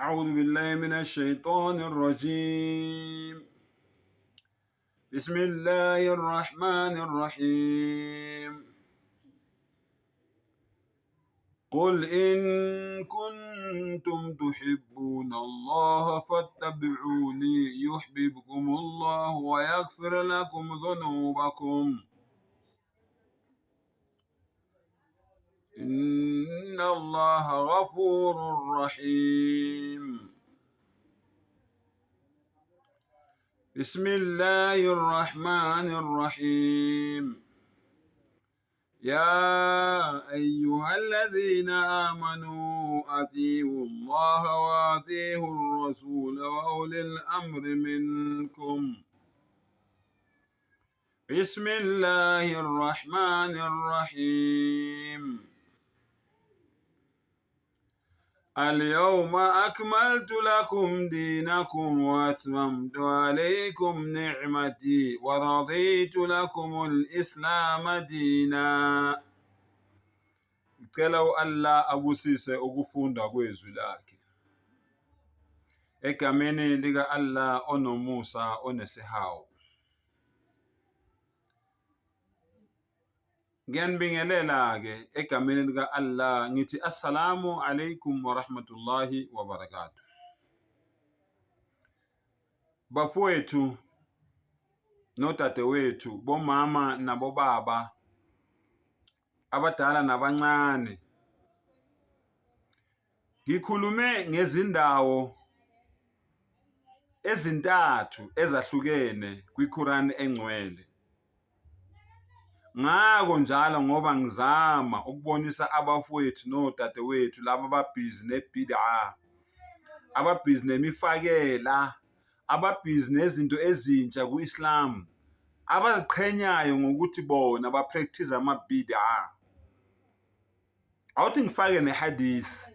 أعوذ بالله من الشيطان الرجيم بسم الله الرحمن الرحيم قل إن كنتم تحبون الله فاتبعوني يحببكم الله ويغفر لكم ذنوبكم إن الله غفور رحيم بسم الله الرحمن الرحيم يا أيها الذين آمنوا أطيعوا الله وأطيعوا الرسول وأولي الأمر منكم بسم الله الرحمن الرحيم اليوم أكملت لكم دينكم وأتممت عليكم نعمتي ورضيت لكم الإسلام دينا. Ngicela u-Allah abusise ukufunda kwezwi lakhe. Egameni lika-Allah onomusa onesihawu. Ngiyanibingelela-ke egameni lika-Allah ngithi assalamu alaikum wa rahmatullahi wa barakatuh. Bafowethu nodadewethu, bomama nabobaba, abadala nabancane, ngikhulume ngezindawo ezintathu ezahlukene kwiQuran engcwele. Ngako njalo ngoba ngizama ukubonisa abafowethu nodadewethu laba ababhizi ne-bid'ah, ababhizi nemifakela, ababhizi nezinto ezintsha ku-Islam, abaziqhenyayo ngokuthi bona ba-practice ama-bid'ah. Awuthi ngifake ne-hadith.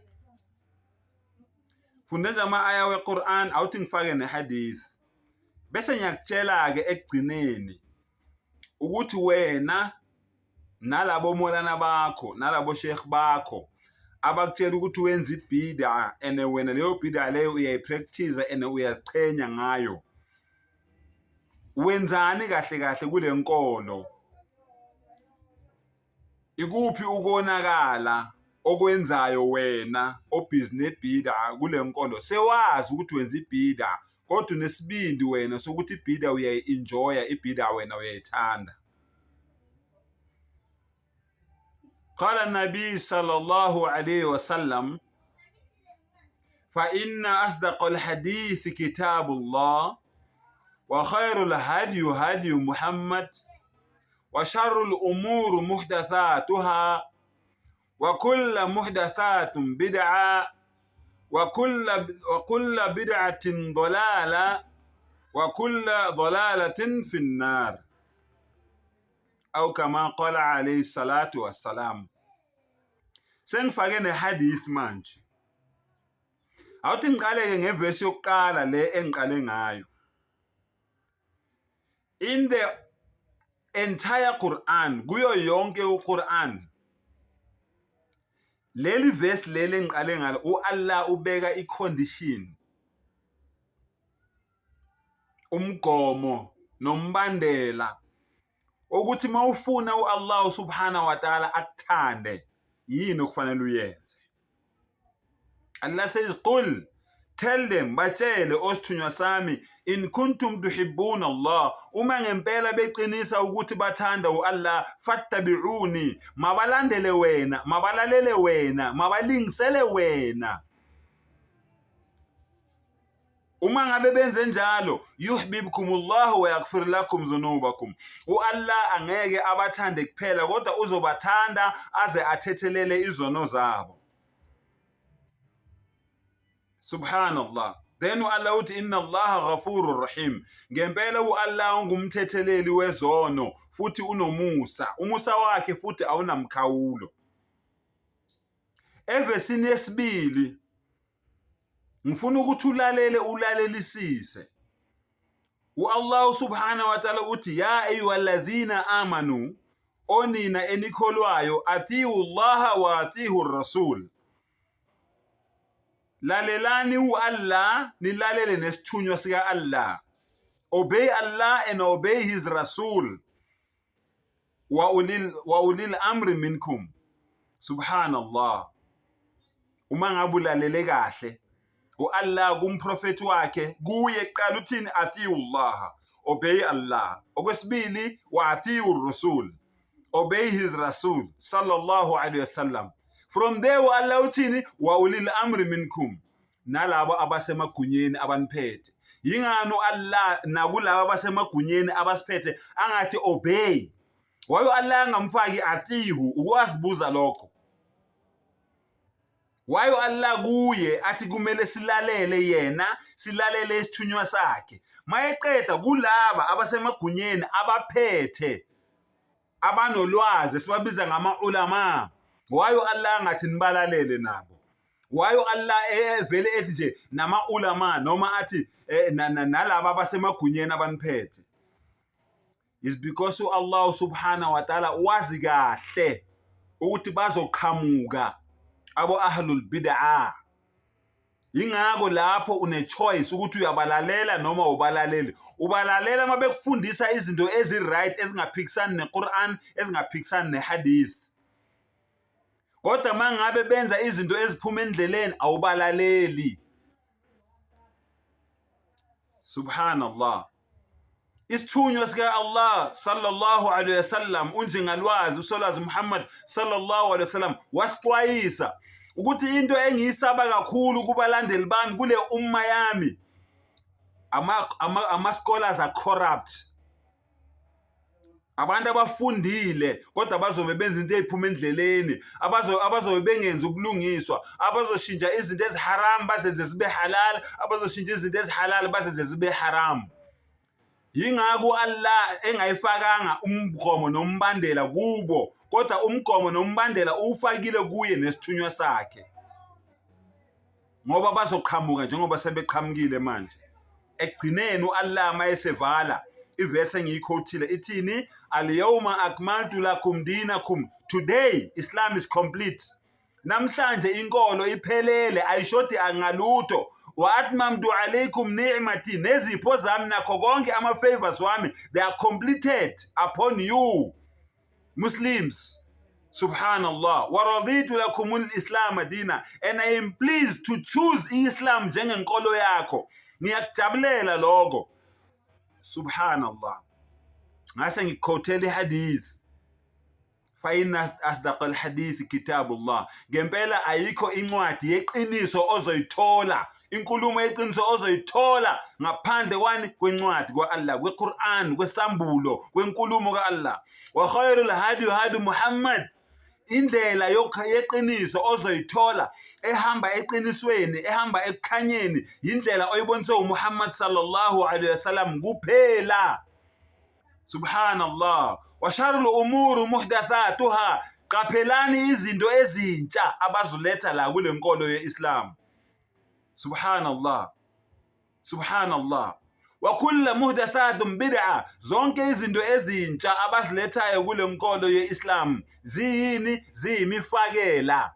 Funde nje ama-aya we-Quran, awuthi ngifake ne-hadith. Bese ngiyakutshela-ke ekugcineni ukuthi wena nalabo molana bakho nalabo sheikh bakho abakutshela ukuthi wenza ibida and wena leyo bida leyo uyayipractice and uyaziqhenya ngayo. Wenzani kahle kahle kule nkolo? Ikuphi ukonakala okwenzayo wena obhizi nebhida kule nkolo? Sewazi ukuthi wenza ibhida kodwa unesibindi wena sokuthi ibhida uyayi-enjoya, ibhida wena uyayithanda. Qala Nabi sallallahu alayhi wasallam fa inna asdaqa alhadithi kitabullah wa khairul hadi hadi Muhammad wa sharrul umur muhdathatuha wa kullu muhdathatin bid'a wa kullu bid'atin dalala wa kullu dalalatin fin nar au kama qala alayhi salatu wassalam. Sengifake nehadith manje. Awuthi ngiqaleke ngevesi yokuqala le engiqale ngayo. In the entire Quran, kuyo yonke uQuran, leli verse leli engiqale ngalo, uAllah ubeka icondition, umgomo nombandela ukuthi mawufuna uAllah subhanahu wa ta'ala akuthande yini okufanele uyenze. Allah says qul, tell them, batshele osithunywa sami, in kuntum tuhibbuna Allah, uma ngempela beqinisa ukuthi bathanda uAllah, fattabi'uni, mabalandele wena, mabalalele wena, mabalingisele wena. Uma ngabe benze njalo, yuhibbukumullahu wa yaghfir lakum dhunubakum, uAllah angeke abathande kuphela kodwa uzobathanda aze athethelele izono zabo. Subhanallah. Then uAllah uthi inna Allaha ghafurur rahim, ngempela uAllah ungumthetheleli wezono futhi unomusa, umusa wakhe futhi awunamkhawulo. Evesini yesibili ngifuna ukuthi ulalele ulalelisise. U-Allah subhanahu wa ta'ala uthi ya ayyuhalladhina amanu, onina enikholwayo, atiu Allaha wa atiu rasul, Lalelani u-Allah, nilalele nesithunywa sika-Allah. Obey Allah and obey his Rasul. Wa ulil, wa ulil amri minkum. Subhanallah. Uma ngabe ulalele kahle u-Allah kumprofethi wakhe kuye kuqala uthini atiullah obey Allah okwesibili wa atiu rasul obey his rasul sallallahu alaihi wasallam from there u-Allah uthini wa ulil amri minkum nalabo abasemagunyeni abaniphethe yingani u-Allah nakulabo abasemagunyeni abasiphethe angathi obey why u-Allah angamfaki atihu ukwazibuza lokho Why u-Allah kuye athi kumele silalele yena silalele isithunywa sakhe mayeqeda kulaba abasemagunyeni abaphethe abanolwazi sibabiza ngama-ulama why u-Allah angathi nibalalele nabo why u-Allah evele ethi nje nama-ulama noma athi eh, nalaba abasemagunyeni abaniphethe is because u-Allah subhanahu wa ta'ala wazi kahle ukuthi bazoqhamuka abo ahlul bid'ah ingakho lapho une choice ukuthi uyabalalela noma ubalaleli ubalalela uma bekufundisa izinto ezi-right ezingaphikisani neQuran ezingaphikisani neHadith kodwa uma ngabe benza izinto eziphuma endleleni awubalaleli subhanallah Isithunywa sika-Allah sallallahu alaihi wasallam unjingalwazi usolwazi Muhammad sallallahu alaihi wasallam wasixwayisa ukuthi into engiyisaba kakhulu kubalandeli bami kule umma yami ama ama, ama scholars are corrupt abantu abafundile kodwa bazobe benza into eziphuma endleleni abazobe bengenzi ubulungiswa abazoshintsha izinto eziharam bazenze zibe halal abazoshintsha izinto ezihalal bazenze zibe haram yingakho u-Allah engayifakanga umgomo nombandela kubo kodwa umgomo nombandela uwufakile kuye nesithunywa sakhe ngoba bazoqhamuka njengoba sebeqhamukile manje ekugcineni u-Allah mayesevala ivesi engiyikhothile ithini al-yawma akmaltu lakum dinakum today Islam is complete namhlanje inkolo iphelele ayishodi angalutho wa atmamtu alaykum ni'mati nezipho zami nakho konke ama favors wami they are completed upon you Muslims Subhanallah wa raditu lakum al-Islam dina and I am pleased to choose Islam njengenkolo yakho ngiyakujabulela lokho Subhanallah ngase ngikhothela ihadith fa inna asdaq alhadith kitabullah ngempela ayikho incwadi yeqiniso ozoyithola inkulumo yeqiniso ozoyithola ngaphandle kwani kwencwadi kwa-Allah kweQur'an kwesambulo kwenkulumo ka-Allah wa khairul hadi hadi Muhammad indlela yeqiniso ozoyithola ehamba eqinisweni ehamba ekukhanyeni yindlela oyiboniswe uMuhammad sallallahu alaihi wasallam kuphela subhanallah wa sharul umuri muhdathatuha qaphelani izinto ezintsha abazoletha la kule nkolo ye-Islam subhanallah subhanallah wa kulla muhdathatun bid'a zonke izinto ezintsha abazilethayo kule nkolo ye-Islam ziyini ziyimifakela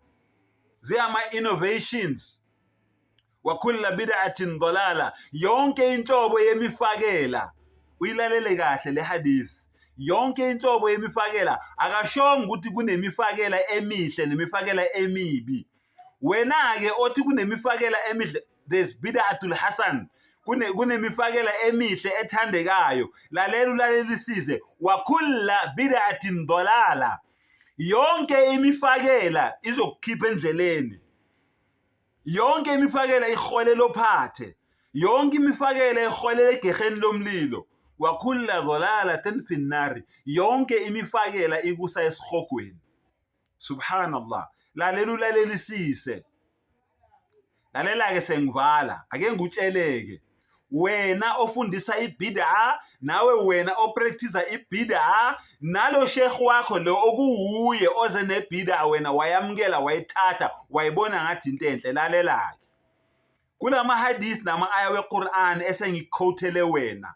ziyama innovations wa kulla bid'atin dalala yonke inhlobo yemifakela uyilalele kahle le hadith yonke inhlobo yemifakela akashongo ukuthi kunemifakela emihle nemifakela emibi wena-ke othi kunemifakela emihle there's bid'atul hasan kunemifakela emihle ethandekayo lalela ulalelisise wa kulla bid'atin dalala yonke imifakela izokukhipha endleleni yonke imifakela iholela ophathe yonke imifakela iholela egeheni lomlilo wa kulla dalalatin finnari yonke imifakela ikusa esihogweni subhanallah lalela ulalelisise lalela-ke sengivala ake ngikutsheleke wena ofundisa ibid'a nawe wena opractice ibid'a nalo sheikh wakho lo okuwuye oze nebid'a wena wayamukela wayithatha wayibona ngathi into enhle lalela-ke kulama hadith nama aya weQur'an esengikukhothele wena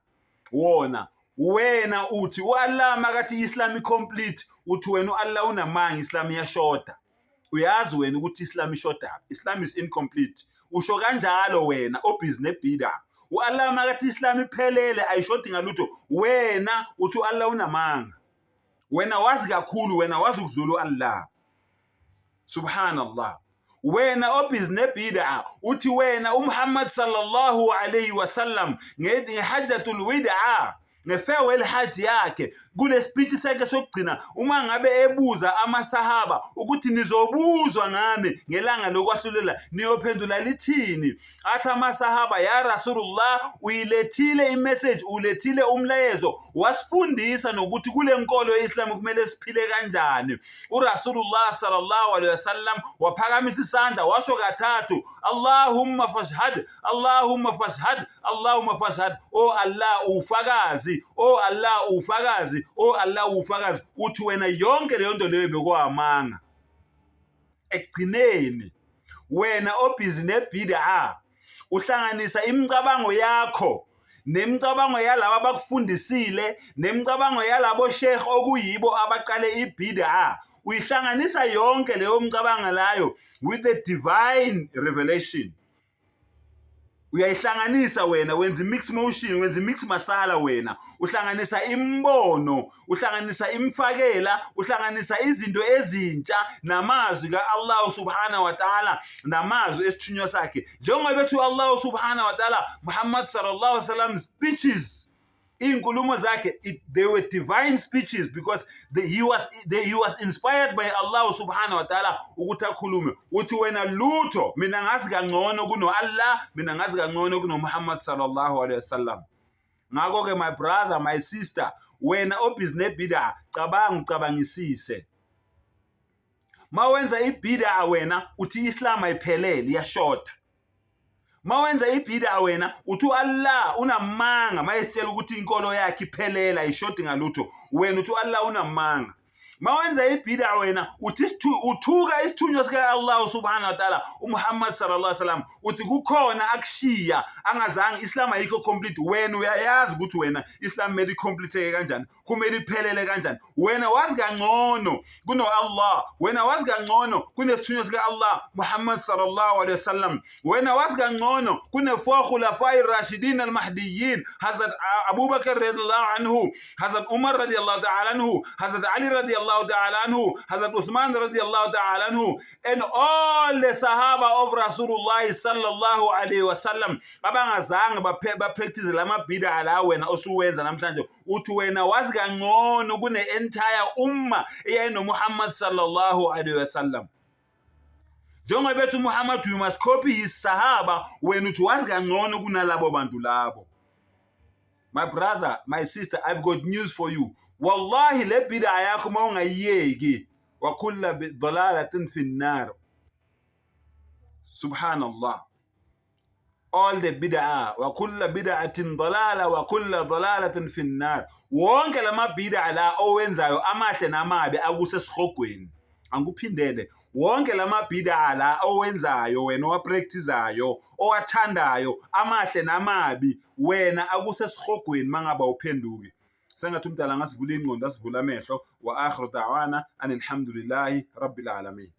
wona wena uthi uAllah makathi iIslam icomplete uthi wena uAllah unamanga iIslam iyashoda uyazi wena ukuthi iIslam ishoda Islam is incomplete. Usho kanjalo wena obhizi nebida. U-Allah makathi Islam iphelele ayishodi ngalutho, wena uthi u-Allah unamanga. Wena wazi kakhulu, wena wazi ukudlula u-Allah. Subhanallah. Wena obhizi nebid'a uthi wena uMuhammad sallallahu alayhi wasallam ngehajjatul wida, nge-farewell hajj yakhe, kule speech sakhe sokugcina, uma ngabe ebuza amasahaba ukuthi nizobuzwa ngami ngelanga lokwahlulela niyophendula lithini, athi amasahaba, ya Rasulullah, uyilethile imessage, ulethile umlayezo, wasifundisa nokuthi kule nkolo ye-Islam kumele siphile kanjani. URasulullah sallallahu alaihi wasallam waphakamisa isandla washo kathathu, Allahumma fashhad, Allahumma fashhad, Allahumma fashhad. O Allah ufakazi, o Allah ufakazi, o Allah ufakazi. Uthi wena yonke leyo nto leyo bekwamanga. Ekugcineni wena obhizi nebid'a uhlanganisa imicabango yakho nemicabango yalaba abakufundisile nemicabango yalabo sheikh okuyibo abaqale ibid'a, uyihlanganisa yonke leyo mcabango layo with the divine revelation. Uyayihlanganisa wena, wenza i-mix motion, wenza i-mix masala wena, uhlanganisa imibono, uhlanganisa imfakela, uhlanganisa izinto ezintsha namazwi ka-Allah subhanahu wa ta'ala namazwi esithunywa sakhe. Njengoba bethi u-Allah subhanahu wa ta'ala, Muhammad sallallahu alaihi wasallam speeches, iy'nkulumo zakhe, they were divine speeches because he was inspired by Allah subhanahu wa ta'ala ukuthi akhulume. Uthi wena lutho, mina ngazi kangcono kuno Allah, mina ngazi kangcono kuno Muhammad sallallahu alaihi wasallam. Ngakho-ke my brother, my sister, wena obhizi nebid'a, cabanga ucabangisise. Mawenza ibid'a wena uthi Islam ayiphelele, iyashoda. Mawenza ibid'a wena uthi uAllah unamanga mayesitshela ukuthi inkolo yakhe iphelele ayishodi ngalutho, wena uthi uAllah unamanga. Mawenza ibid'a wena uthi uthuka isithunywa sika Allah subhanahu wa ta'ala uMuhammad sallallahu alaihi wasallam, uthi kukhona akushiya angazange, Islam ayikho complete. Wena uyayazi ukuthi wena Islam kumele icomplete kanjani, kumele iphelele kanjani. Wena wazi kangcono kuno Allah, wena wazi kangcono kunesithunywa sika Allah Muhammad sallallahu alaihi wasallam, wena wazi kangcono kune four khulafai rashidin al-mahdiyyin, Hazrat Abu Bakr radiyallahu anhu, Hazrat Umar radiyallahu ta'ala anhu, Hazrat Ali radiyallahu ta'ala anhu, Hazrat Uthman radiyallahu ta'ala anhu, and all the sahaba of Rasulullah sallallahu alaihi wasallam abangazange bapractice lamabid'a la wena osuwenza namhlanje. Uthi wena wazi kangcono kune entire umma eyayino Muhammad sallallahu alaihi wasallam. Njengoba bethi uMuhammad you must copy his sahaba, wena uthi wazi kangcono kunalabo bantu labo. My brother, my sister, I've got news for you. Wallahi le bid'a yakho mawungayiyeki, wa kulla dalalatin fi an-nar. Subhanallah. All the bid'a, wa kulla bid'atin dalala wa kulla dalalatin fi an-nar. Wonke lama bid'a la owenzayo amahle namabi akusesihogweni. Angikuphindele, wonke lama bid'a la owenzayo wena, owapracticeayo, owathandayo, amahle namabi, wena akusesihogweni mangaba uphenduke. Sengathi umdala angasivula ingqondo, asivula amehlo. Wa akhiru da'wana anilhamdulillahi rabbil alamin.